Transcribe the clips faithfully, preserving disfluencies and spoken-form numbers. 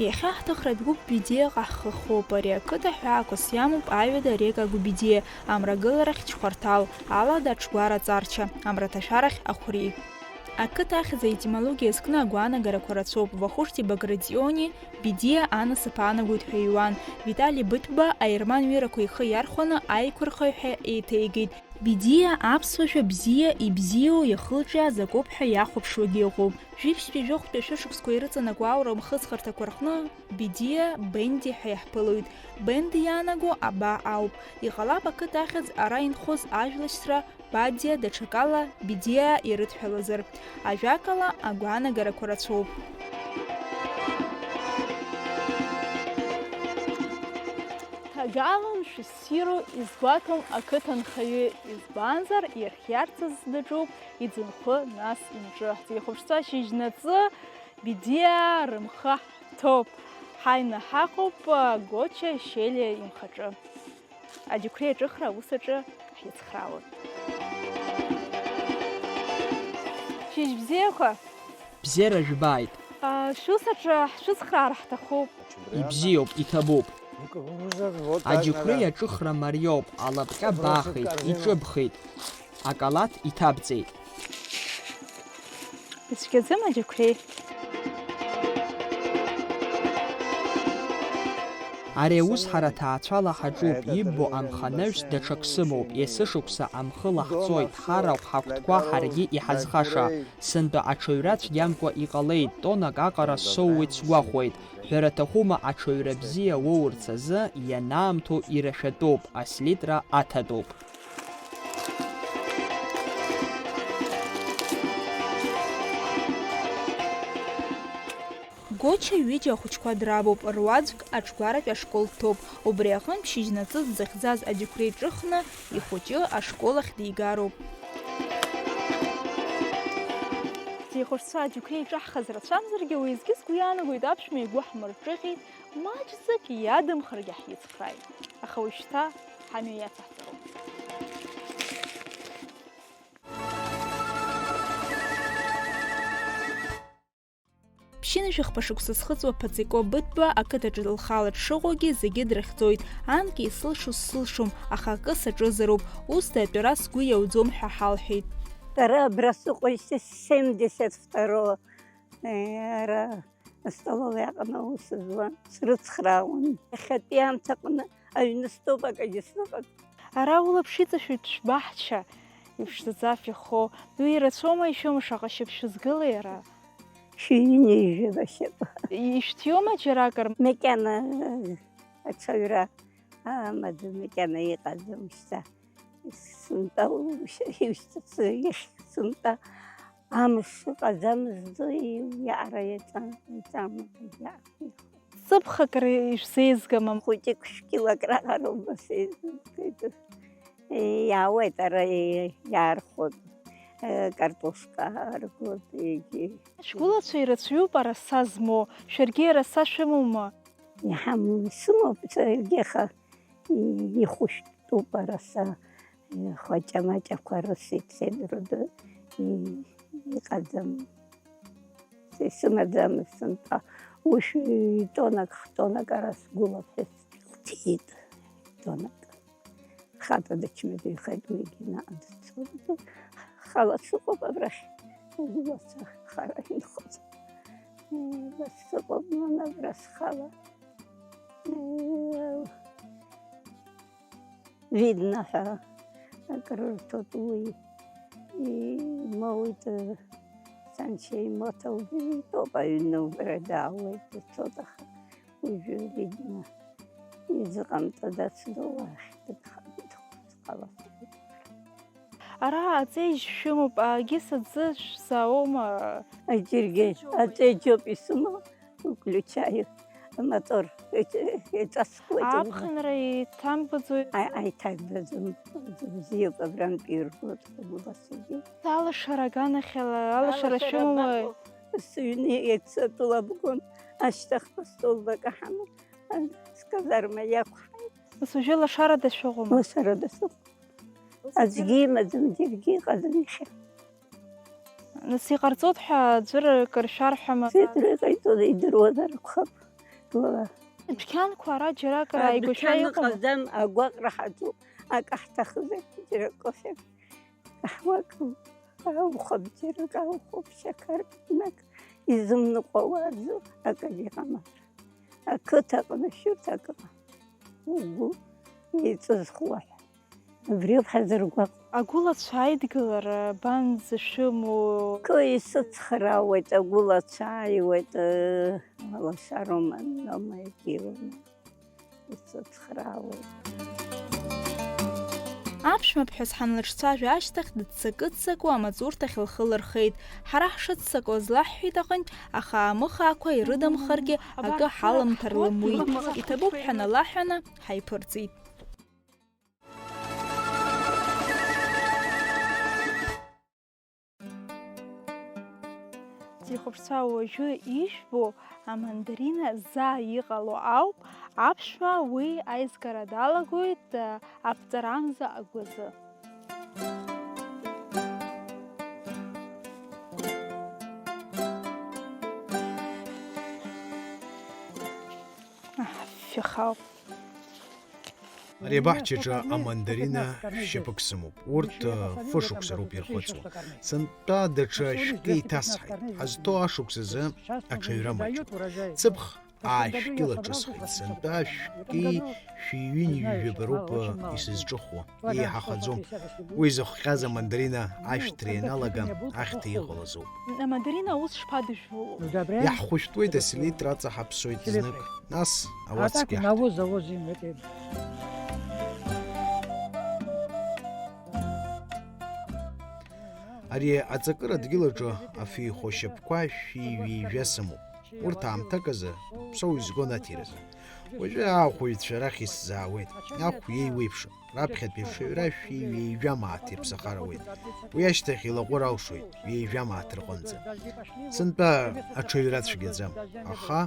Иахьа ҳҭыхратә гәыԥ Бедиаҟа ҳхахоуп. Ари ақыҭа ҳәаақәас иамоуп Аҩада Рекагә Бедиа, Амрагыларахь Чхәарҭал, Алада Аҽгәара Ҵарча, Амраҭашәарахь Ахәри. Ақыҭа ахьӡ аетимологиа иазкны агәаанагарақәа рацәоуп. Вахушти Багратиони Бедиа анасыԥ аанагоит ҳәа иҩуан. Витали Быҭәба аерман ҩырақәа ихы иархәаны аиқәырхаҩ ҳәа еиҭеигеит. Бедиа аԥсуа жәа бзиа, ибзиоу иахылҿиааз акоуп ҳәа иахәаԥшуагьы ыҟоуп. Жәиԥшьтәи жәохәтәи ашәышықәсқәа ирыҵанакуа аурым хыҵхырҭақәа рҟны Бедиа Бенди ҳәа иаҳԥылоит. Бенди иаанаго аба ауп. Иҟалап ақыҭа ахьӡ ара инхоз ажәлашьцәа Бадиа даҽакала Бедиа ирыдҳәалазар. Ажәакала, агәаанагарақәа рацәоуп. Ҭагалан шәыссиру изгәаҭом ақыҭанхаҩы, избанзар, ирхиарцаз даҿуп иӡынхәы, нас имҿы. Ҳзеихәаԥшцәа шьыжьнаҵы Бедиа рымхы ҳҭоуп. Ҳаины ҳаҟоуп Гоча Шьелиа имхаҿы. Аџьықәреи аҿыхра аус аҿы ҳицхраауеит. Шьыжь бзиақәа! Бзиара жәбааит! А, шәус аҿы ҳшәыцхраар ҳҭахуп. Ибзиоуп, иҭабуп. Аџьықәреи аҿыхра мариоуп, алапҟьа баахеит, иҿыбхит. Акалаҭ иҭабҵеит. Ицәгьаӡым аџьықәреи. Ари аус ҳара ҭаацәала ҳаҿуп, иббо амханаҩс даҽак сымоуп, есышықәса амхы лаҳҵоит, ҳарахә, ҳагәҭқәа ҳаргьы иҳазхаша. Сынтәа аҽаҩра цәгьамкәа иҟалеит, тоннак аҟара соуеит сгәахәуеит. Ҳәара аҭахума, аҽаҩра бзиа уоурц азы ианаамҭоу ирашәатәуп, аслитра аҭатәуп. Гоча ҩыџьа ахәыҷқәа драбуп, руаӡәк аҽгәаратәи ашкол дҭоуп. Убри аҟынтә шьыжьнаҵы дзыхьӡаз аџьықәреи ҿыхны, ихәыҷы ашкол ахь дигароуп. Зеихәаԥшцәа аџьықәреи иҿаҳхаз рацәамзаргьы, уеизгьы сгәы иаанагоит аԥшәма игәы ҳмырҿыӷьит, маҷӡак иадамхаргьы ҳицхрааит. Аха уажәшьҭа ҳамҩа иацаҳҵароуп. Ԥшьынҩажәи хԥа шықәса зхыҵуа Ԥацико Быҭәба ақыҭаҿы лхала дшыҟоугьы зегьы дрыхьӡоит, анкьа исылшо сзылшом, аха акы саҿызароуп, ус датәара сгәы иауӡом ҳәа ҳалҳәеит. Дара абра сыҟоушьҭа семьдесят второго, э, ара астоловаиаҟны аус зуан, срыцхраауан. Иахьатәи аамҭаҟны аҩны стәоуп, акагьы сыҟаӡам. Ара улаԥш иҵашәоит шәбаҳча, иԥшӡаӡа шәыххо. Уи ирацәоума, ишәома, шаҟа шьапы шәызгылеи ара? Шәиҩынҩажәи жәаба шьапы. Ишәҭиуама џьаракыр? Макьана аҽаҩра амаӡам, макьана иҟаӡам шьҭа. Сынтәа, ушьҭа, сынтәа амш ыҟаӡамызт, иаара иаҵа-, иаҵамыз, иаара. Ҵыԥхак ишәзеизгама? Хәыҷык шәкилак раҟароума сеизгеит. Иаауеит ара, иаархәоит, картошка ааргоит, егьи. Шәгәылацәа ирацәаҩуп араса змоу, шәаргьы араса шәымоума? Иҳамоу исымоуп саргьы, аха ихәышәтәуп араса, хәаҷа-маҷақәа рысит, сеидроды иҟаӡам. Исымаӡамызт сынтәа, уи тоннак, хтоннак ара сгәылап ҳәа сҭиит, тоннак. Хаҵа дычмазаҩхеит уигьы, наҟ дцоит. Хала сыҟоуп абрахь, убас хара инхоз. Убас сыҟоуп, нан, абра схала. Видно ҳәа акрырҭоит уи, имоуит, саншьа имоҭа убри итәоуп, аҩны убра даауеит, дцоит, аха уажәы, видно, изыҟамҵо дацәдоуа ахь дыдхалоит. Ара аҵеиџь шәымоуп, агьыс аӡы шәзаауоума? Егьыргьы аҵеиџьоуп исымоу. Включаю, амотор еиҵасуеит. Аԥхынра еиҭамбаӡои? Аи-, аиҭагӡаӡом, бзиоуп, абрантә иргоит убасгьы. Алашара аганахьала, алашара шәымоуи? Сыҩны еицатәылабгон, ашьҭахь астолбак аҳаны, сказарма иақәҳаит. Ус уажәы лашарада шәыҟоума? Лашарада сыҟоуп. Аӡәгьы имаӡам, џьаргьы иҟаӡам иахьа. Нас иҟарҵоит ҳәа аӡәыр акыр шәарҳәама? Сеидра иҟаиҵоит, идыруазар акәхап. Бла. Адәқьанқәа ара џьарак рааигәашәа Адәқьан ыҟоума? Ыҟаӡам, агәаҟра ҳаҿуп, акы ҳҭахызаргьы џьара кофе, каҳуак, аухаб џьарак аухоуп, шьақар, нак изымныҟәауа аӡәы акагьы иҟамлаӡом. Ақыҭаҟны шәырҭак ыҟам, угәы еиҵызхуа ҳәа. Убриоуп ҳазыргәаҟ. Агәылацәа аидгылара бан дзышәымоу? Кы исыцхраауеит, агәылацәа ааиуеит, ыы, алашароума, нома егьиуама, исыцхраауеит. Аԥшәмаԥҳәыс ҳанлыҿцәажәа ашьҭахь дыццакы-ццакуа амаҵурҭахь лхы лырхеит. Ҳара ҳшыццакуаз лаҳҳәеит аҟынтә, аха амыхаақәа ирыдамхаргьы акы ҳаламҭар лымуит. Иҭабуп ҳәа налаҳәаны ҳаиԥырҵит. Ихәаԥшцәа уажәы ижәбо амандарина заа иҟало ауп, аԥшәма уи аизгара далагоит, а, аԥҵарамза агәазы. Аҳ, фҩыхауп. Ари абаҳчаҿы амандарина шьапык сымоуп. Урҭ, э, фышықәса роуп ирхыҵуа. Сынтәа даҽа шәкы иҭасҳаит. Ҳазҭоу ашықәсазы аҽаҩра маҷуп. Цыԥх аашәкьыла ҿысхит. Сынтәа шәкы шәи ҩынҩажәаба роуп, э, исызҿыхуа. Еиҳахаӡом. Уи зыхҟьаз амандарина ашәҭра ианалага, ахьҭа иҟалазоуп. Амандарина аус шԥадыжәбо? Иаҳхәышәтәуеит, аселитра аҵаҳаԥсоит знык, нас ауацк иаҳҭоит. Ари аҵакыра дгьыл аҿы афеихәа шьапқәа шәи ҩажәа сымоуп. Урҭ аамҭак азы ԥсоу изгон аҭиразы. Уажәы аахәаҩцәа арахь исзаауеит, ахә иеиуеиԥшым. Раԥхьатәи аҽаҩра шәи ҩажәа мааҭ ирԥсахарауеит. Уи ашьҭахь илаҟәыр алшоит, ҩажәа мааҭ рҟынӡа. Сынтәа аҽаҩра цәгьаӡам, аха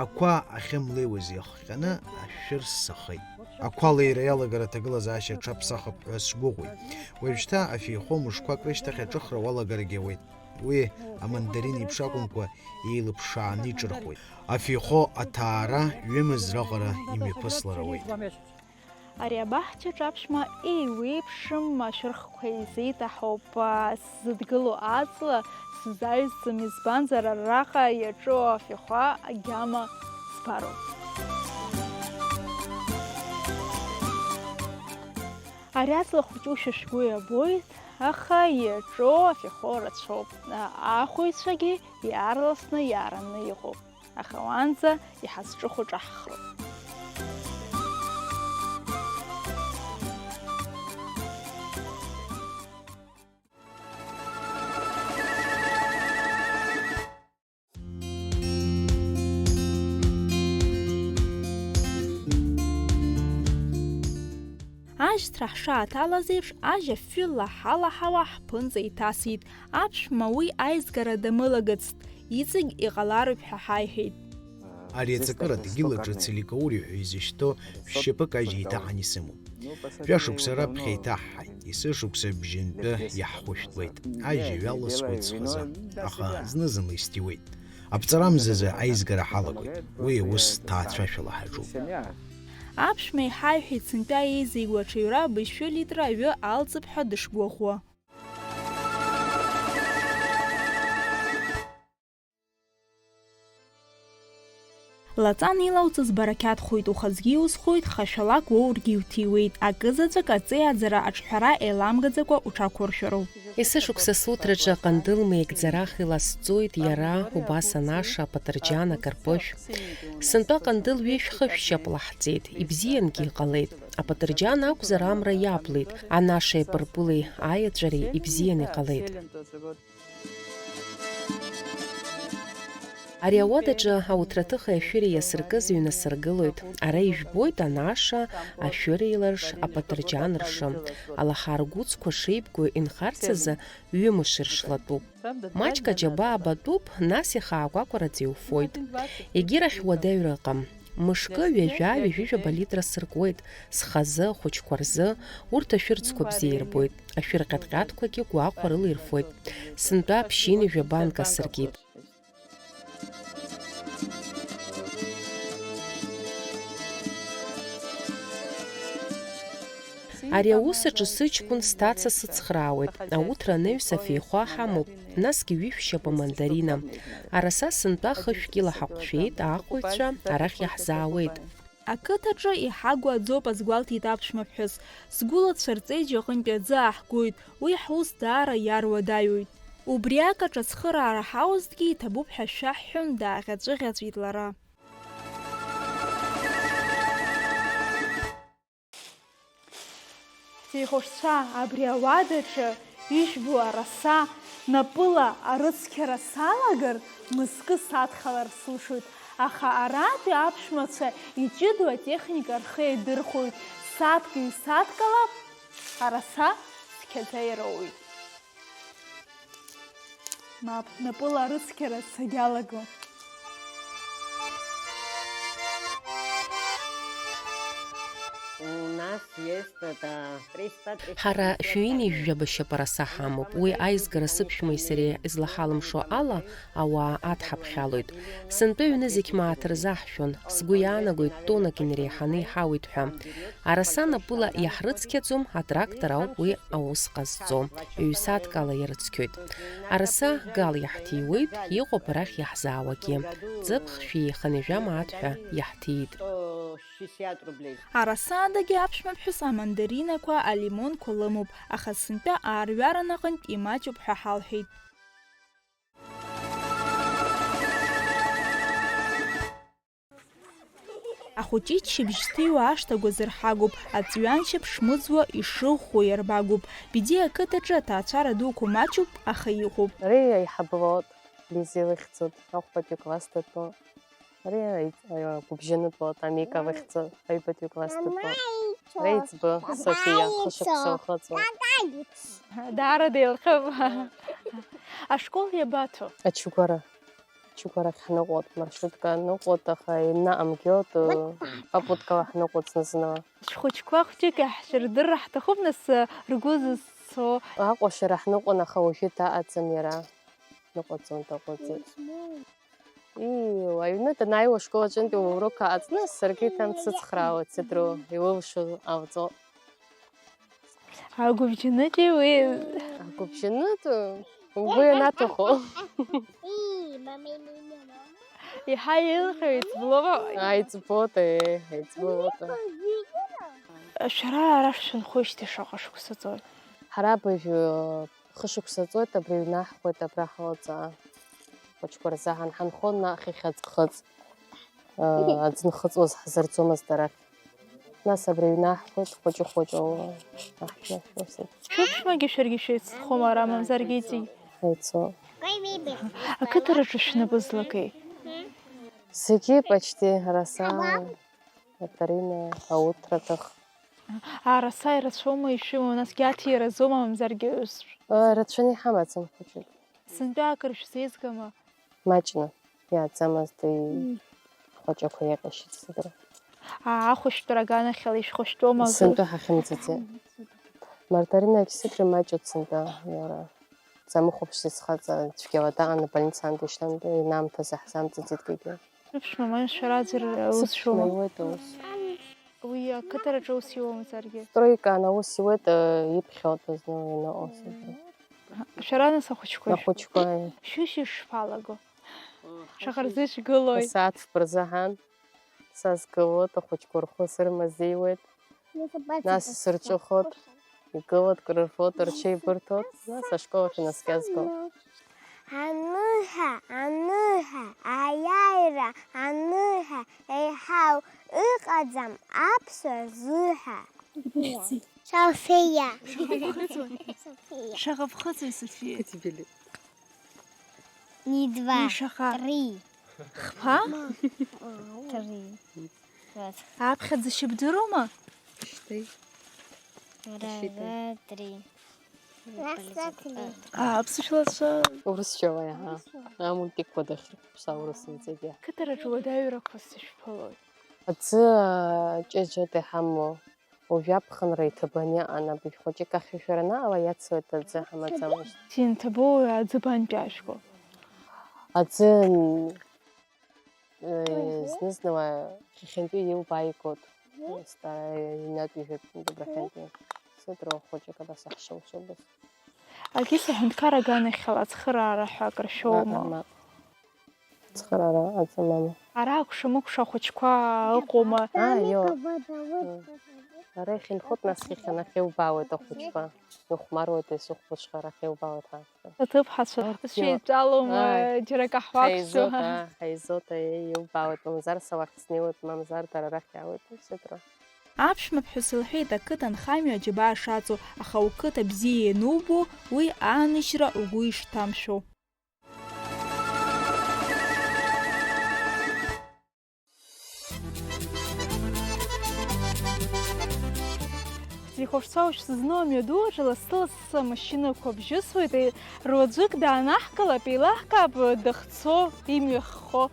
ақәа ахьымлеиуаз иахҟьаны ашәыр ссахеит. Ақәа алеира иалагар аҭагылазаашьа аҽаԥсахып ҳәа сгәыӷуеит. Уажәшьҭа афеихәо мышқәак рышьҭахь аҿыхра уалагарагьы ауеит. Уи амандарин еиԥш акәымкәа, еилыԥшааны иҿырхуеит. Афеихәо аҭаара ҩымыз раҟара имҩаԥыслар ауеит. Ари абаҳчаҿ аԥшәма еиуеиԥшым ашәырхқәа еизеит, аҳауп, а, сзыдгыло аҵла сзаҩсӡом, избанзар, араҟа иаҿу афеихәа агьама збароуп. Ари аҵла хәыҷушәа шәгәы иабоит, аха иаҿу афеихәа рацәоуп. Ахәаҩцәагьы иаарласны иаараны иҟоуп. Аха уаанӡа иҳазҿыхо ҿаҳхроуп. Ажьҭра ҳшааҭалаз еиԥш, ажь афҩы лаҳа-лаҳауа ҳԥынҵа иҭасит. Аԥшәма уи аизгара дамылагацт, иҵегь иҟалароуп ҳәа ҳаиҳәеит. Ари аҵакыра дгьыл аҿы Целикаури ҳәа изышьҭоу шәшьапык ажь еиҭаҳан исымоуп. Жәашықәса раԥхьа еиҭаҳҳаит, есышықәса бжьынтәы иаҳхәышәтәуеит. Ажь иҩалысуеит схазы, аха зны-зынла исҭиуеит. Аԥҵарамзазы аизгара ҳалагоит, уи аус ҭаацәашәала ҳаҿуп. Аԥшәма иҳаиҳәеит, сынтәа еизигоу аҽаҩра быжьшәы литра аҩы алҵып ҳәа дышгәыӷуа. Лаҵан илауҵаз барақьаҭхоит, ухазгьы иузхоит, хашәалак уоургьы иуҭиуеит, акызаҵәык аҵеи аӡара аҿҳәара еиламгаӡакәа уҽақәыршәароуп. Есышықәса сутраҿы аҟандыл меигӡарах иласҵоит иара, убас анаша, апатырџьан, акарпышә. Сынтәа аҟандыл ҩышә-хышә шьап лаҳҵеит, ибзиангьы иҟалеит. Апатырџьан акәзар, амра иаблит, анаша еибарпылеи аиаҵәареи ибзианы иҟалеит. Ари ауадаҿы ауҭраҭыхи ашәыреи иасыркыз ҩнасыргылоит. Ара ижәбоит анаша, ашәыреиларш, апатырџьанрша. Алаҳа ргәыцқәа шеибгоу инхарц азы ҩымш иршлатәуп. Маҷк аџьабаа батәуп, нас ихаакәакәараӡа иуфоит. Егьирахь уадаҩра ыҟам. Мышкы ҩажәа-ҩажәижәаба литра сыркуеит, схазы, ахәыҷқәа рзы, урҭ ашәырӡқәа бзиа ирбоит, ашәыр ҟьатҟьатқәагьы гәахәарыла ирфоит. Сынтәа ԥшьынҩажәа банка сыркит. Ари аус аҿы сыҷкәын сҭаца сыцхраауеит, ауҭра анаҩс афеихәа ҳамоуп, насгьы ҩышә шьапы мандарина. Араса сынтәа хышә кьыла ҳаҟәшәеит, аахәаҩцәа арахь иаҳзаауеит. Ақыҭаҿы иҳагу аӡоуп, азгәалҭеит аԥшәмаԥҳәыс. Сгәыла цәарҵеиџь аҟынтәи аӡы ааҳгоит, уи ҳус даара иаруадаҩуеит. Убри акаҿ ацхыраара ҳаузҭгьы иҭабуп ҳәа шәаҳҳәон, дааӷьаҵәыӷьаҵәит лара. Ҳҭыҩхәышцәа, абри ауадаҿы ижәбо араса напыла арыцқьара салагар, мызкы садхалар сылшоит, аха арантәи аԥшәмацәа иҷыдоу атехника рхы еидырхәоит, сааҭк-ҩ-сааҭкала араса цқьаӡа ироуеит. Мап, напыла арыцқьара сагьалагом. У нас есть это триста тридцать Ҳара шәҩынҩажәаба шьапараса ҳамоуп. Уи аизгара сыԥшәмеи сареи излаҳалымшо ала ауаа адҳаԥхьалоит. Сынтәа аҩны зегь мааҭ рзаҳшәон. Сгәы иаанагоит, тоннак инареиҳаны иҳауеит ҳәа. Араса напыла иаҳрыцқьаӡом, атрактор ауп уи аус ҟазҵо. Ҩ-сааҭк ала ирыцқьоит. Араса гал иаҳҭиуеит, иҟоуп арахь иаҳзаауагьы. Ҵыԥх шәи хынҩажәа мааҭ ҳәа иаҳҭиит. Араса адагьы аԥшәмаԥҳәыс амандаринақәа, алимонқәа лымоуп, аха сынтәа аарҩаран аҟынтә имаҷуп ҳәа ҳалҳәеит. Ахәыҷы иччабжь зҭыҩуа ашҭа гәазырҳагоуп, аҵәҩаншьап шмыӡуа ишыӷәӷәо иарбагоуп. Бедиа ақыҭаҿы аҭаацәара дуқәа маҷуп, аха иҟоуп. Ари аиҳабы Лот, Лиза илыхьӡуп, ахәбатәи класс датәу. Ари аи-, агәыбжьанытә Лот, Амика лыхьӡуп, аҩбатәи класс датәу. Ари аиҵбы Софиа, хышықәса лхыҵуеит. Даара деилҟьоуп. Ашкол иабаҭо? Ачугәара. Чугәарахь ҳныҟәоит, маршрутка ныҟәоит, аха инаҟамгеит, попуткала ҳныҟәоит зны-зынла. Ҳхәыҷқәа хәҷык иаҳшәырдырра ҳҭахуп, нас, ргәы зызцо. Аҟәашара ҳныҟәон, аха уажәы даҟаӡам иара. Дныҟәаӡом, даҟәыҵит. Ии, аҩны данааиуа ашкол аҿынтәи урок аҟаҵны, саргьы иҭан дсыцхраауеит, сыдру, илылшо ҟалҵо. Агәыбжьанытәи уи. Агәыбжьанытә угәы ианаҭаху. Иҳа еилҟьо еиҵбылома? Аиҵбоит, еи, еиҵбылоит. Шәара ара шәынхоижьҭеи шаҟа шықәса ҵуеит? Ҳара абыржә, э, хышықәса ҵуеит, абри ҩнаҳхуеит, абра ҳалҵаа. Хәыҷқәа рзаҳан ҳанхон наҟ хьхьаӡ-хыҵ, э, аӡ нхыҵуаз ҳзырӡомызт арахь. Нас абри ҩнаҳхуеит, хәыҷы-хәыҷы аҳ-, нас ус. Шәыԥшәмагьы шәаргьы шәеицынхома ара, мамзаргьы иҵегь? Ҳаицу. Ақыҭараҿы шәнапы злакеи? Зегьы почти, Араса, Катарина, ауҭраҭых. Араса ирацәоума ишәымоу, насгьы аҭира азоума, мамзаргьы ус? Э, рацәаны иҳамаӡам хәыҷык. Сынтәа акыр шәзеизгама? Маҷны, иааӡамызт, уи хәаҷақәа иаҟьашьит сыдра. Аа, ахәышәтәра аганахьала ишәхәышәтәома? Сынтәа ҳахьымӡаӡеит. Мартаринагь сыдра маҷуп сынтәа, иара. Самыхәаԥшӡеит схаҵа, цәгьала даҟан, абольницаантәи ишьҭан, инаамҭазы ҳзамҵаӡеит егьи. Рыԥшәма, ма шәара аӡәыр аус шәоума? Сыԥшәма иуеит аус. Уи ақыҭараҿы аус иуамзаргьы? Стройкаан аус иуеит, э, иԥхьоит зны уи анаҟа сыжәлар. Шәара нас ахәыҷқәа? Ахәыҷқәа, ааи. Шәышьыжь шԥалаго? Шаҟа рзышәгылои? Асааҭ фба рзы ҳан, сазгылоит, ахәыҷқәа рхәы сырмазеиуеит. Нас исырҿыхоит, игылоит, крырфоит, рҽеибырҭоит, нас ашкол ахь инаскьазгоит. Аныҳәа, аныҳәа, аиааира, аныҳәа, еиҳау ыҟаӡам аԥсуа рзыҳәа. София. Шаҟа ԥхыӡуи, София? Шаҟа ԥхыӡуи, София? Не два. Уи шаҟа? Три. Хԥа? Три. Вот. Аԥхьаӡашьа бдыруама? Шьҭеи. Раз, два, три. Раз, два, три. А, аԥсышәала цәа. Урысшәала иаҳа. Амультикқәа дахьрыԥшаа урысымҵагьы. Қыҭараҿы уадаҩрақәас ишәԥылоит? Аӡы, ҷыжьыда иҳамоу. Уажәы аԥхынра иҭабаны иҟан, абыжә хәыҷык ахьышәара анаҟала, иацлеит аӡы ҳамаӡамызт. Синҭабу аӡы бантәи ашәго? Аӡы, м, э, зны-зынла хыхьынтәи илбааигоит. Стара ҩнатәи жәытә дабрахьынтәи. Сыдроу хәыҷык абас ахшыу шубоз. Алиса, аҳәынҭқар аганахьала ацхыраара ҳәа акыр шәоума? Мап, мап. Цхыраара аӡам, мама. Ара акәша-мыкәша ахәыҷқәа ыҟоума? Аа, ио. Ара ихьынҳәуеит, нас ихьанахь иубаауеит ахәыҷқәа. Ихәмаруеит, исыхәлыҽхар ахьеилбаауеит ҳа. Аҭыԥҳацәа шәеидтәалоума, ааи, џьара акаҳуа ҳаизоит, аа, ҳаизоит, аиеи, иубаауеит, мамзар са уахь снеиуеит, мамзар дара рахь иаауеит, ус еиԥш. Аԥшәмаԥҳәыс лҳәеит, ақыҭанхамҩа аџьабаа шаҵоу, аха уқыҭа бзиа ианубо, уи ааныжьра угәы ишҭамшәо. Зихәаԥшцәа уажә сызну амҩаду аҿы лассы-лассы амашьынақәа бжьысуеит, руаӡәык даанаҳкылап, еилаҳкаап дахьцо, имҩахҟьо.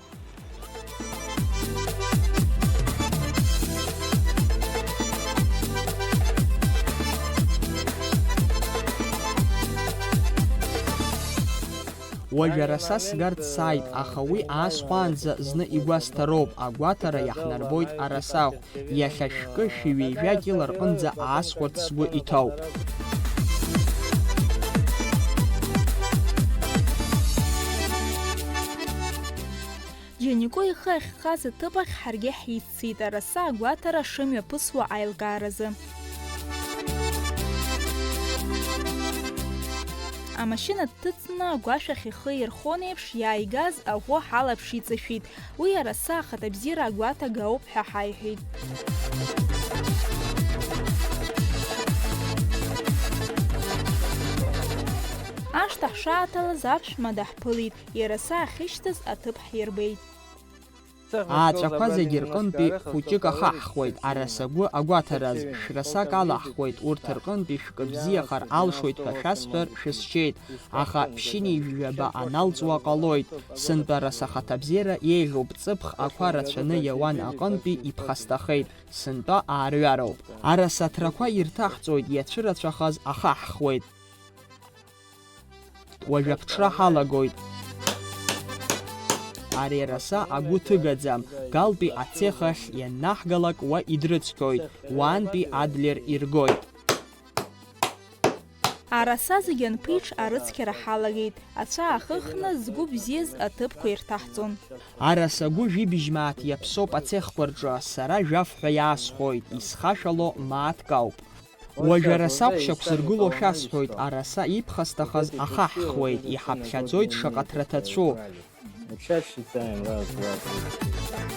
Уажә араса сгарц сааит, аха уи аасхәаанӡа зны игәасҭароуп, агәаҭара иаҳнарбоит арасахә. Иахьа шәкы, шәи ҩажәа кьыла рҟынӡа аасхәарц сгәы иҭоуп. Џьанико ихы ахьхаз аҭыԥ ахь ҳаргьы ҳиццеит, араса агәаҭара шымҩаԥысуа аилкааразы. Амашьына дҭыҵны агәашә ахь ихы ирхон еиԥш, иааигаз аӷәы ҳалаԥш иҵашәит. Уи араса ахаҭабзиара агәаҭага ауп ҳәа ҳаиҳәеит. Ашҭа ҳшааҭалаз аԥшәма даҳԥылеит, иара са ахьышьҭаз аҭыԥ ҳирбеит. Ааҵәақәа зегьы рҟынтәи хәыҷык ахаҳхуеит, арасагәы агәаҭараз, шәрасак алаҳхуеит, урҭ рҟынтәи шәкы бзиахар алшоит ҳәа шәасҳәар шәысшьеит, аха ԥшьынҩажәи жәаба аналҵуа ҟалоит. Сынтәа араса ахаҭабзиара еиӷьуп, ҵыԥх ақәа рацәаны иауан аҟынтәи иԥхасҭахеит, сынтәа аарҩароуп. Араса аҭрақәа ирҭаҳҵоит, иацәырацәахаз ахаҳхуеит. Уажә аԥҽра ҳалагоит. Ари араса агәы ҭыгаӡам, Галтәи ацех ахь ианнаҳгалак уа идрыцқьоит, уаантәи Адлер иргоит. Араса зегь анԥиҽ арыцқьара ҳалагеит, ацәа аахыхны згәы бзиаз аҭыԥқәа ирҭаҳҵон. Араса агәы жәибжь мааҭ иаԥсоуп ацехқәа рҿы, сара жәаф ҳәа иаасхәоит, исхашәало мааҭк ауп. Уажә араса қәшьақә зыргыло шәасҳәоит, араса иԥхасҭахаз ахаҳхуеит, иҳаԥхьаӡоит шаҟа ҭра ҭацәу. Сейчас считаем. Раз, два, три, четыре.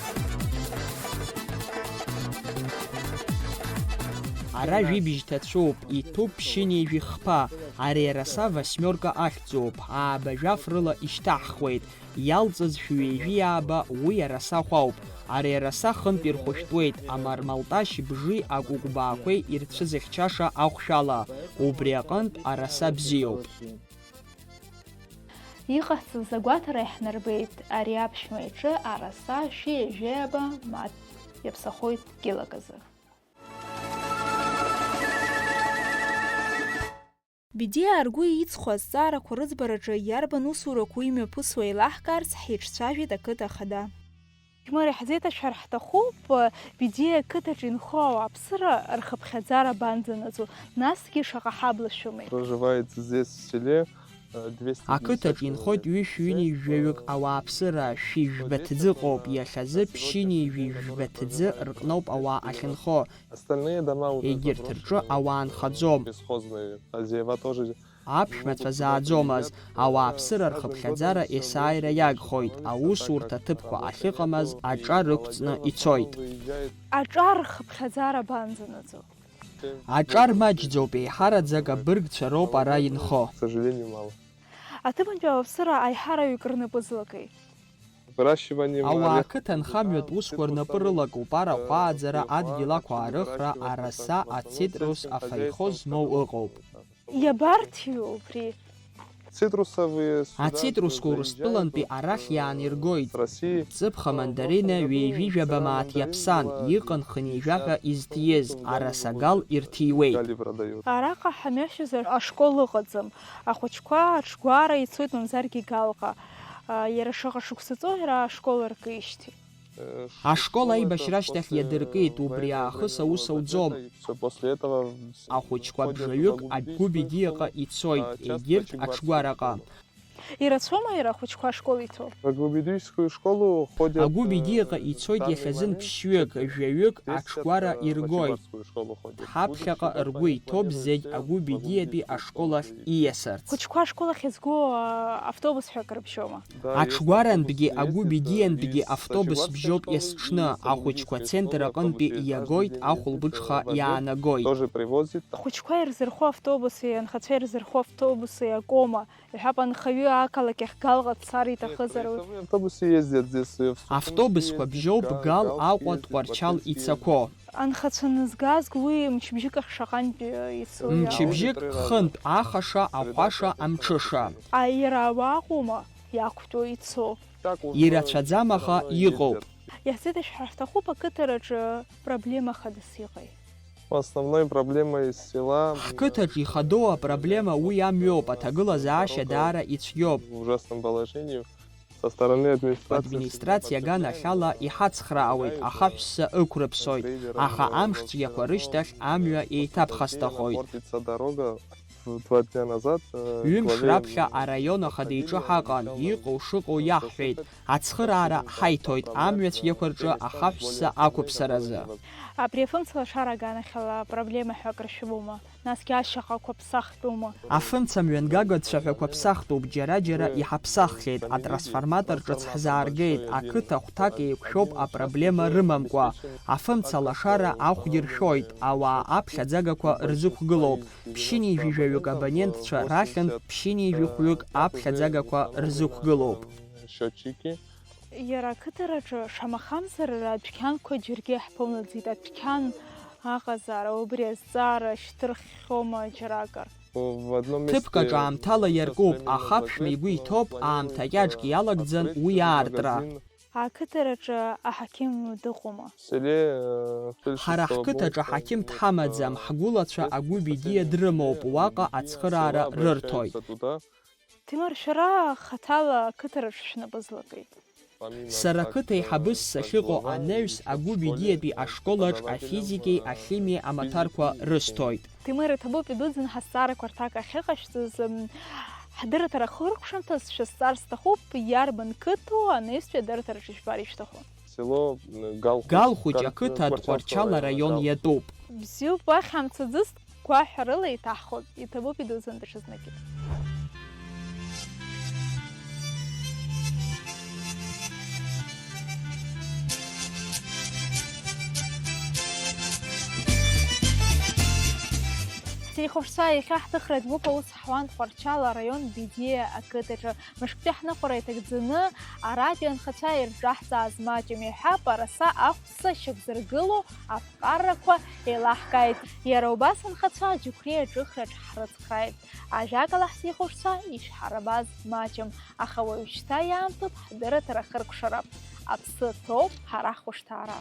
Ара жәибжь ҭацәуп, иҭәуп ԥшьынҩажәи хԥа, ари араса восьмёрка ахьӡуп, ааба жәаф рыла ишьҭаҳхуеит. Иалҵыз шәҩеижәи ааба уи араса хәауп. Ари араса хынтә ирхәышәтәуеит, амармалташь бжеи акәыкәбаақәеи ирцәызыхьчаша ахәшәала. Убри аҟынтә араса бзиоуп. Иҟасҵаз агәаҭара иаҳнарбеит, ари аԥшәма иҿы араса шәи ҩажәи ааба мааҭ иаԥсахоит кьылак азы. Бедиа ргәы иҵхо азҵаарақәа рыӡбараҿы иарбан усурақәоу имҩаԥысуа еилаҳкаарц ҳиҿцәажәеит ақыҭа ахада. Џьмари, ҳзеиҭашәҳәар ҳҭахуп, Бедиа ақыҭаҿы инхо ауааԥсыра рхыԥхьаӡара абанӡанаӡо, насгьы шаҟа ҳаблашәымеи? Проживает здесь, в селе, э, двести пятьдесят человек. Ақыҭаҿ инхоит ҩышәи ҩынҩажәаҩык ауааԥсыра, шәи жәба ҭӡы ыҟоуп, иахьазы ԥшьынҩажәи жәба ҭӡы рҟноуп ауаа ахьынхо. Остальные дома уже заброшены. Егьырҭ рҿы ауаа нхаӡом. Бесхозные. Хозяева тоже. Аԥшәмацәа зааӡомызт, ауааԥсыра рхыԥхьаӡара есааира иагхоит, аусурҭа ҭыԥқәа ахьыҟамыз аҿар ықәҵны ицоит. Аҿар рхыԥхьаӡара абанӡанаӡо? Аҿар маҷӡоуп, еиҳараӡак абыргцәа роуп ара инхо. К сожалению, мало. Аҭыԥантәи ауааԥсыра аиҳараҩык рнапы злакеи? Выращивание. Ауаа орех-, ақыҭанхамҩатә усқәа рнапы рылакуп, арахә ааӡара, адгьыл ақәаарыхра, араса, ацитрус, афаихо змоу ыҟоуп. Иабарҭиу убри? Ацитрусқәа Урыстәылантәи арахь иааниргоит. Ҵыԥх амандарина ҩеижәи жәаба мааҭ иаԥсан, иҟан хынҩажәа ҳәа изҭииз, арасагал ирҭиуеит. Араҟа ҳамҩашьозар ашкол ыҟаӡам. Ахәыҷқәа аҽгәара ицоит, мамзаргьы Галҟа. Иара шаҟа шықәса ҵуеи ара ашкол ркижьҭеи? Ашкол аибашьра ашьҭахь иадыркит, убри аахыс аус ауӡом. Ахәыҷқәа бжаҩык Агәыби Диаҟа ицоит, егьырҭ Аҽгәараҟа. Ирацәоума иара ахәыҷқәа ашкол иҭоу? Агәыби Диаҟа ицоит иахьазын ԥшьҩык, жәаҩык Аҽгәара иргоит. Ҳаԥхьаҟа ргәы иҭоуп зегь Агәыби Диатәи ашкол ахь ииасырц. Хәыҷқәа ашкол ахь иазго, а, автобус ҳәа акрыбжьома? Аҽгәарантәгьы Агәыби Диантәгьы автобус бжьоуп есҽны, ахәыҷқәа ацентр аҟынтәи иагоит, ахәылбыҽха иаанагоит. Ахәыҷқәа ирзырхо автобуси анхацәа ирзырхо автобуси акоума? Иҳәап, анхаҩы ақалақь ахь Галҟа дцар иҭахызар уи? Автобусқәа бжьоуп Гал, Аҟәа, Тҟәарчал ицақәоу. Анхацәа нызгаз уи мчыбжьык ахь шаҟантә ицо? Мчыбжьык хынтә, ахаша, ахәаша, амҽыша. Иара ауаа ыҟоума иақәтәоу ицо? Ирацәаӡам, аха иҟоуп. Иаҳзеиҭашәҳәар ҳҭахуп ақыҭараҿы проблема хадас иҟеи? Основной проблемой села, м, Ҳқыҭаҿ ихадоу апроблема уи амҩоуп, аҭагылазаашьа даара ицәгьоуп. В ужасном положении. Со стороны администрации администрациа аганахьала иҳацхраауеит, ахаҳәсса ықәрыԥсоит, аха амш цәгьақәа рышьҭахь амҩа еиҭаԥхасҭахоит. Портится дорога. Два дня назад, э, Ҩымш главе раԥхьа араион ахада иҿы ҳаҟан, иҟоу шыҟоу иаҳҳәеит, ацхыраара ҳаиҭоит, амҩа цәгьақәа рҿы ахаҳәсса ақәыԥсаразы. Абри афымцалашара аганахьала апроблема ҳәа акыр шәымоума? Насгьы ашьаҟақәа ԥсахтәума? Афымца мҩангага цәаҳәақәа ԥсахтәуп, џьара-џьара иҳаԥсаххьеит, атрансформатор ҿыц ҳзааргеит, ақыҭа хәҭак еиқәшәоуп апроблема рымамкәа. Афымца лашара ахә иршәоит, ауаа аԥхьаӡагақәа рзықәгылоуп. Ԥшьынҩажәи жәаҩык абонентцәа рахьынтә ԥшьынҩажәи хәҩык аԥхьаӡагақәа рзықәгылоуп. Счётчики. Иара ақыҭараҿы шамахамзар адәқьанқәа џьаргьы иаҳԥымлаӡеит, адәқьан аҟазаара, убри азҵаара шьҭырххьоума џьаракыр? В одном месте Ҭыԥк аҿы аамҭала иаркуп, аха аԥшәма игәы иҭоуп, аамҭа кьаҿк иалагӡан уи аартра. Ақыҭараҿы аҳақьым дыҟоума? В селе, э, фельдшер, Ҳара слава ҳқыҭаҿы богу, ҳақьым дҳамаӡам, ҳгәылацәа Агәыби Диа дрымоуп, уаҟа ацхыраара рырҭоит. Ҭемыр, шәара хаҭала ақыҭараҿы шәнапы злакит. Сара қыҭаеиҳабыс сахьыҟоу анаҩс Агәыби Диатәи ашколаҿ афизикеи ахимиеи амаҭәарқәа рысҭоит. Ҭемыр, иҭабуп идуӡӡаны ҳазҵаарақәа рҭак ахьыҟашәҵаз, м, ҳдырраҭара ахыркәшамҭаз шәызҵаар сҭахуп, иарбан қыҭоу анаҩстәи адырраҭараҿы ижәбар ишәҭаху? Село, м, Гал хәыҷ. Гал хәыҷ ақыҭа Тҟәарчал араион иатәуп. Бзиоуп, уахь амца ӡыст. Гәаҳәарыла еиҭаҳхып, иҭабуп идуӡӡаны даҽазныкгьы. Ҳтелехәаԥшцәа, иахьа ҳҭыхратә гәыԥ аус ҳуан Тҟәарчал араион Бедиа ақыҭаҿы. Мышктәи ҳныҟәара иҭагӡаны аратәи анхацәа ирҿаҳҵааз маҷым иҳәап, араса ахә Ԥсышьақәзыргыло аԥҟарақәа еилаҳкааит. Иара убас анхацәа аџьықәреи аҿыхраҿ ҳрыцхрааит. Ажәакала, ҳтелехәаԥшцәа, ишҳарбаз маҷым, аха уажәшьҭа иаамҭоуп ҳдырраҭара ахыркәшара. Аԥсы ҭоуп ҳара ҳхәышҭаара.